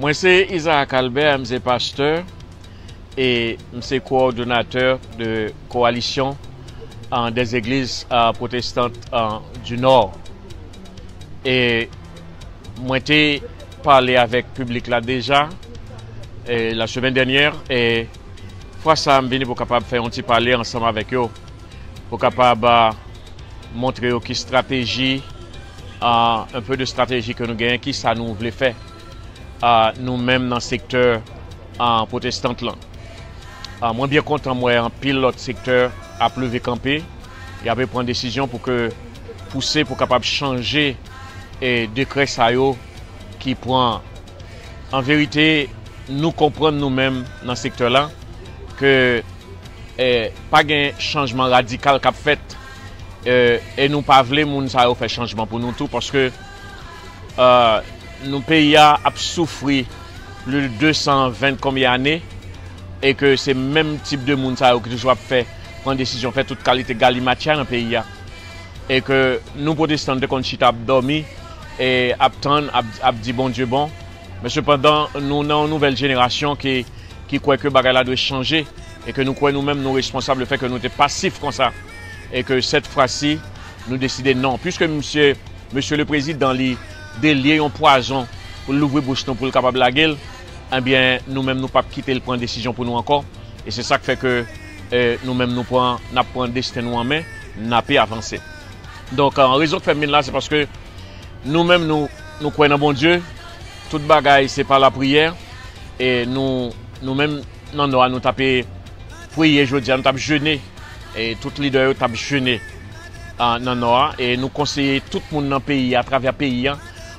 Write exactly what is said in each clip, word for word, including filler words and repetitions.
Mwen se Isaac Albert, m se pastè e m se kowòdonatè de Coalition, euh, des Églises, euh, Protestantes, euh, du Nord. E mwen te pale avèk piblik la deja, e, la semèn dènyè, e fwa sa a m vini pou kapab fè yon ti pale ansanm avèk yo, pou kapab, a, montre yo ki estrateji, a, un peu de strateji ke nou genyen, ki sa nou vle fè, a, nou menm nan sektè, a, pwotestan lan. A, mwen byen kontan m wè anpil lòt sektè ap leve kanpe, y ap pran desizyon pou ke pouse pou kapab chanje, e, dekrè sa yo ki pran. An verite, nou konprann nou menm nan sektè la ke, e, pa gen chanjman radikal k ap fèt, e, e nou pa vle moun sa yo fè chanjman pou nou tou, paske, e, nou, peyi a ap soufri plis de de san ven konbyen ane, e ke se menm tip de moun sa yo ki toujou ap fè, pran desizyon, fè tout kalite galimatya nan peyi a. E ke nou pwotestan, nou te konn chita ap dòmi, e ap tann, ap, ap di Bondye bon. Men sepandan, nou nan yon nouvèl jenerasyon ki, ki kwè ke bagay la dwe chanje, e ke nou kwè nou menm nou responsab le fè ke nou te pasif konsa, e ke sèt fwa si, nou deside non. Piske misye, mesye le prezidan, li delye yon pwazon pou l louvri bouch nou, pou l kapab lage l, ebyen, nou menm nou p ap kite l pran desizyon pou nou ankò. E se sa k fè ke, e, nou menm nou pran, n ap pran desten nou an men, n ape avanse. Donk, an, rezon k fè m vin la, se paske nou menm nou, nou kwè nan Bondye, tout bagay se pa lapriyè, e nou, nou menm nan Nò a, nou t ape priye jodi a, nou t ap jene, e tout lidè yo t ap jene, a, nan Nò a, e nou konseye tout moun nan peyi a, atravè peyi a,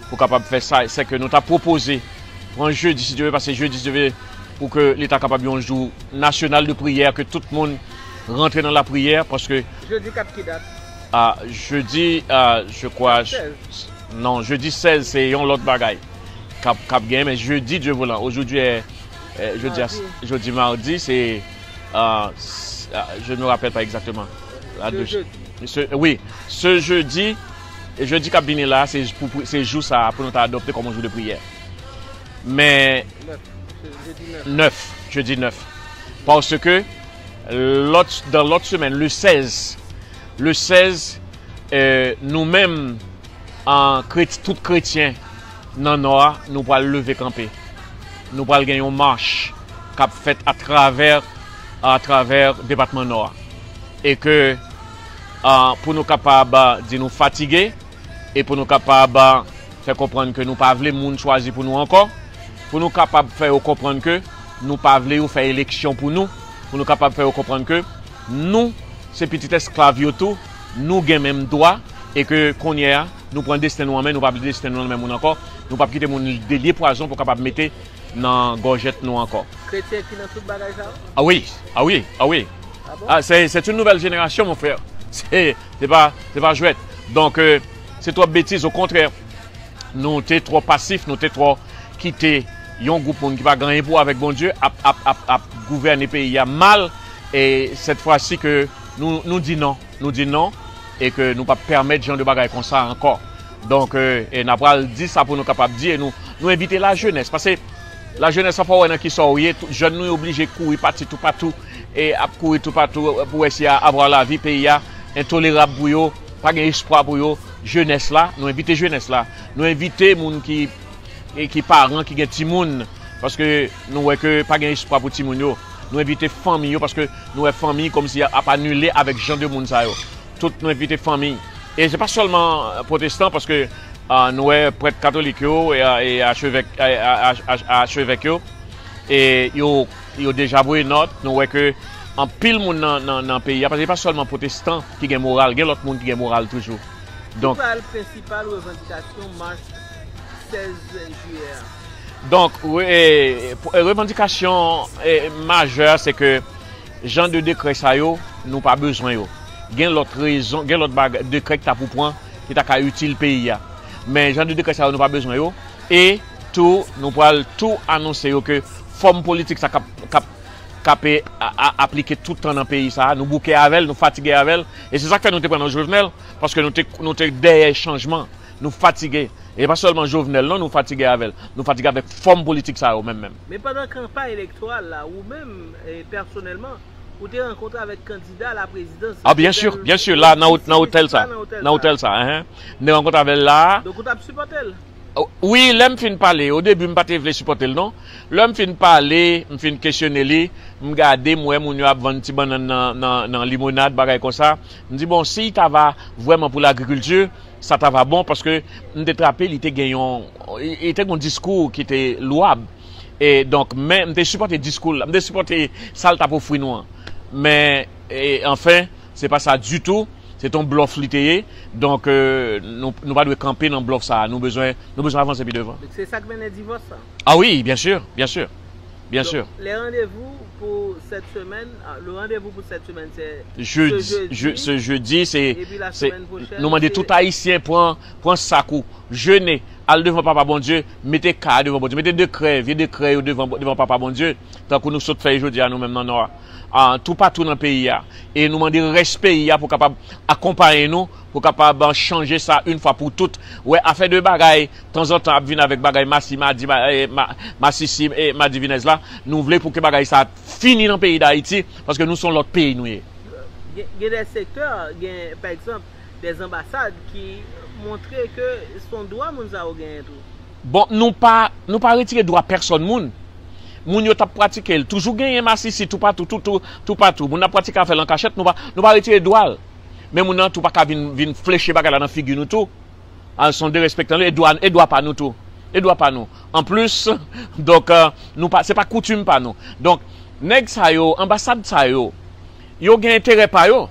pou kapab fè sa, se ke nou t ap pwopoze pran jedi, si Dye vle, pase jedi, si Dye vle, pou ke li ta kapab yon jou nasyonal de priyè, ke tout moun rantre nan lapriyè, paske Jedi k ap ki dat? A, jedi, a, je crois, sèz. Non, jedi sèz, se yon lòt bagay k ap, k ap genyen, men jedi, Dye voulan, aujourd'hui, e, e, jodi a, jodi madi, se, a, s-, a, je me rappelle pas exactement. La de, jedi. Se, wi, se jedi, e jedi k ap vini la, se pou, pou, se jou sa a pou nou ta adopte kòm yon jou de priyè. Men nèf, jedi nèf. Paske lòt, dan lòt semèn, le sèz, le sèz, e, nou menm, an, kret-, tout kretyen nan Nò a, nou pral leve kanpe. Nou pral gen yon mach k ap fèt atravè, atravè depatman Nò a. E ke, a, pou nou kapab, a, di nou fatige, e pou nou kapab, a, fè konprann ke nou pa vle moun chwazi pou nou ankò, pou nou kapab fè yo konprann ke nou pa vle yo fè eleksyon pou nou, pou nou kapab fè yo konprann ke nou, se pitit esklav yo tou, nou gen menm dwa, e ke kounye a, nou pran desten nou an men, nou pa vle desten nou nan men moun ankò, nou p ap kite moun delye pwazon pou kapab mete nan gòjèt nou ankò. Kretyen ki nan tout bagay sa yo? A wi, a wi, a wi. A bon? A, c'est, c'est une nouvelle génération, mon frère. Se, se pa, se pa jwèt. Donk, e, se twòp betiz, okontrè. Nou te twò pasif, nou te twò kite yon gwoup moun ki pa gen anyen pou wè avèk Bondye ap, ap, ap, ap gouvène peyi a mal. E sèt fwa si ke nou, nou di non, nou di non, e ke nou p ap pèmèt jan de bagay konsa ankò. Donk, e, e n a pral di sa pou nou kapab di, e nou, nou envite lajenès, paske lajenès la, fò w wè nan kisa w ye, tout jèn nou yo oblije kouri pati toupatou, e ap kouri toupatou pou wè si a avoir la vie, peyi a entolerab pou yo, pa gen espwa pou yo. Jenès la, nou envite jenès la, nou envite moun ki, e ki paran, ki gen timoun, paske nou wè ke pa gen espwa pou timoun yo. Nou envite fanmi yo, paske nou wè fanmi kòmsi ap anile avèk jan de moun sa yo. Tout nou envite fanmi. E se pa sèlman pwotestan, paske, a, nou wè prèt katolik yo, e, e achevèk, e, a, a, a, achevèk yo, e yo, yo deja voye nòt. Nou wè ke anpil moun nan, nan, nan peyi a, paske se pa sèlman pwotestan ki gen moral, gen lòt moun ki gen moral toujou. Donk, ki pral prensipal revandikasyon mach sèz jiyè a? Donk, re-, e, e, revandikasyon, e, majè a, se ke jan de dekrè sa yo, nou pa bezwen yo. Gen lòt rezon, gen lòt baga-, dekrè ki ta pou pran, ki ta ka itil peyi a. Men jan de dekrè sa yo, nou pa bezwen yo. E tou, nou pral tou anonse yo ke fòm politik sa k ap, k ap, k ap, e, a, a, aplike tout tan nan peyi sa a. Nou bouke avè l, nou fatige avè l. E se sa k fè nou te pran nan Jovenel, paske nou te, nou te dèyè chanjman. Nou fatige. E pa sèlman Jovenel non, nou fatige avè l. Nou fatige avèk fòm politik sa yo menm menm. Men pandan kanpay elektoral la, ou menm, e, pèsonèlman, ou te rankontre avèk kandida la prezidans. Ah, byen si, byen si, la, nan, nan otèl sa. Nan otèl sa, hein. M te rankontre avè l la. Donk, ou t ap sipòte l? Wi, lè m fin pale, o debi m pa te vle sipòte l non. Lè m fin pale, m fin kesyone li, m gade, m wè moun yo ap vann ti bannann nan, nan, nan limonad, bagay konsa. M di, bon, si l ta va vrèman pou lagrikilti, sa ta va bon, paske m te trape, li te gen yon, li te gen yon diskou ki te lwab. E donk, men, m te sipòte diskou l la, m te sipòte sa l t ap ofri nou an. Men, e, anfen, se pa sa ditou. Se t on blòf li te ye. Donk, e, nou, nou pa dwe kanpe nan blòf sa a. Nou bezwen, nou bezwen avanse pi devan. Se sa k mennen divòs la? Ah wi, byen si, byen si. Byen si. Le randevou pou sèt semèn, le randevou pou sèt semèn se se jedi. Se jedi, se, nou mande tout Ayisyen pran, pran sak ou, jene, al devan Papa Bondye, mete ka a devan Bondye, mete dekrè, vye dekrè yo devan, devan Papa Bondye, tankou nou sot fè jodi a nou menm nan Nò a. Toupatou nan peyi a. E nou mande rès peyi a pou kapab akonpaye nou, pou kapab chanje sa yon fwa pou tout. Wè, afè de bagay, tanzantan ap vin avèk bagay masi, madi, ma, e, ma, masisi, e, madivinèz la, nou vle pou ke bagay sa fini nan peyi Dayiti, paske nou se yon lòt peyi nou ye. Gen, gen de sektè, gen, pa egzanp, de anbasad ki montre ke se yon dwa moun sa yo genyen tou. Bon, nou pa, nou pa retire dwa pèsòn moun. Moun yo t ap pratike l. Toujou genyen masisi toupatou, tou, tou, toupatou. Moun ap pratike afè l an kachèt, nou pa, nou pa retire dwa l. Men moun nan tou pa ka vin, vin fleche bagay la nan figi nou tou. A, se yon derespektan li, e dwa, e dwa pa nou tou. E dwa pa nou. Anplis, donk, e, nou pa, se pa koutim pa nou. Donk, nèg sa yo, anbasad sa yo, yo gen enterè pa yo.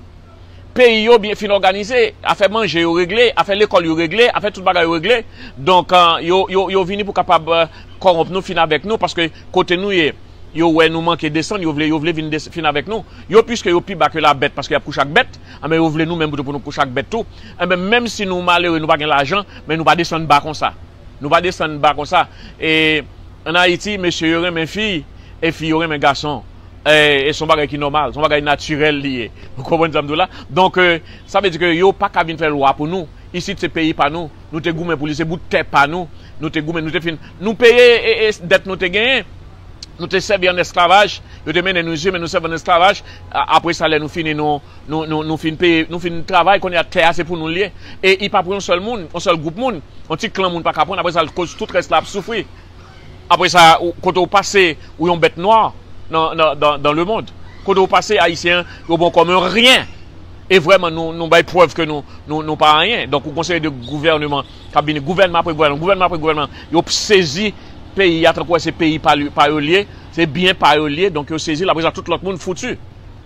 Peyi yo byen fin òganize, afè manje yo regle, afè lekòl yo regle, afè tout bagay yo regle. Donk, e, yo, yo, yo vini pou kapab, e, kòwonp nou, fin avèk nou, paske kote nou ye, yo wè nou manke desann, yo vle, yo vle vin des, fin avèk nou. Yo, piske yo pi ba ke labèt, paske y ap kouche ak bèt, enben, yo vle nou menm tou pou nou kouche ak bèt tou. Enben, menm si nou malere, nou pa gen lajan, men nou pa desann ba konsa. Nou pa desann ba konsa. E, ann Ayiti, mesye yo renmen fi, e fi yo renmen gason. E, e se yon bagay ki nòmal, se yon bagay natirèl li ye. Ou konprann sa m di w la? Donk, e, sa vle di ke yo pa ka vin fè lwa pou nou. Isit se peyi pa nou. Nou te goumen pou li, se bout tè pa nou. Nou te goumen, nou te fin, nou peye, e, e, dèt nou te genyen. Nou te sèvi an esklavaj. Yo te mennen nou isit, men nou sèvi an esklavaj. A, apre sa, lè nou fini, nou, nou, nou, nou fin peye, nou fin travay, kounye a tè a se pou nou l ye. E li pa pou yon sèl moun, yon sèl gwoup moun. Yon ti klan moun pa ka pran, apre sa, koz tout rès la ap soufri. Apre sa, ou, kote w pase, ou yon bèt nwa nan, nan, dans, dans le monde. Kote w pase, Ayisyen yo ba w kòm yon ryen. E vrèman, nou, nou bay prèv ke nou, nou, nou pa anyen. Donk, ou gon seri de gouvènman k ap vini, gouvènman apre gouvènman, gouvènman apre gouvènman, yo sezi peyi a tankou wè se peyi pa li, pa yo l ye, se byen pa yo l ye, donk yo sezi l, apre sa, tout lòt moun fouti.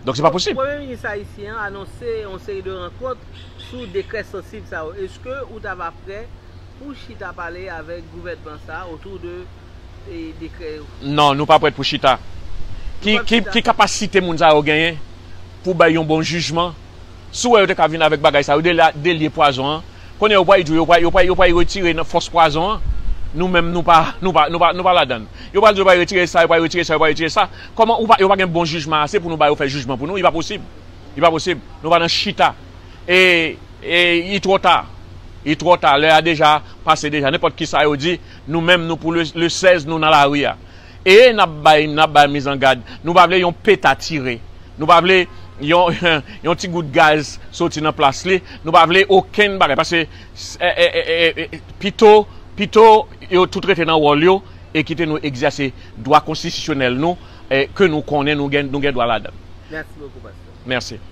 Donk, se pa posib. Premye minis ayisyen an anonse yon seri de rankont sou dekrè sansib sa yo. Èske ou ta va prè pou chita pale avèk gouvènman sa a otou de, e, dekrè yo? Non, nou pa prèt pou chita. Ki, ki, ki kapasite moun sa yo genyen pou bay yon bon jijman? Si w wè yo te ka vin avèk bagay sa yo, de la, delye pwazon an. Kounye a, yo pral di w, yo pral, yo pral, yo pral retire nan fòs pwazon an. Nou menm, nou pa, nou pa, nou pa, nou pa ladann. Yo pral di w, yo pral retire sa, yo pral retire sa, yo pral retire sa. Kòman ou pa, yo pa gen bon jijman ase pou nou ba yo fè jijman pou nou? Li pa posib. Li pa posib. Nou pa nan chita. E, e li twò ta. Li twò ta. Lè a deja pase deja. Nenpòt kisa yo di, nou menm, nou pou le, le sèz, nou nan lari a. E n ap bay, n ap bay mizangad. Nou pa vle yon peta tire. Nou pa vle yon, yon ti gout gaz soti nan plas li. Nou pa vle okenn bagay. Paske, e, e, e, e, pito, pito yo tout rete nan wòl yo e kite nou egzèse dwa konstitisyonèl nou, e, ke nou konnen nou gen, nou gen dwa ladan l. Mèsi bokou, pastè. Mèsi.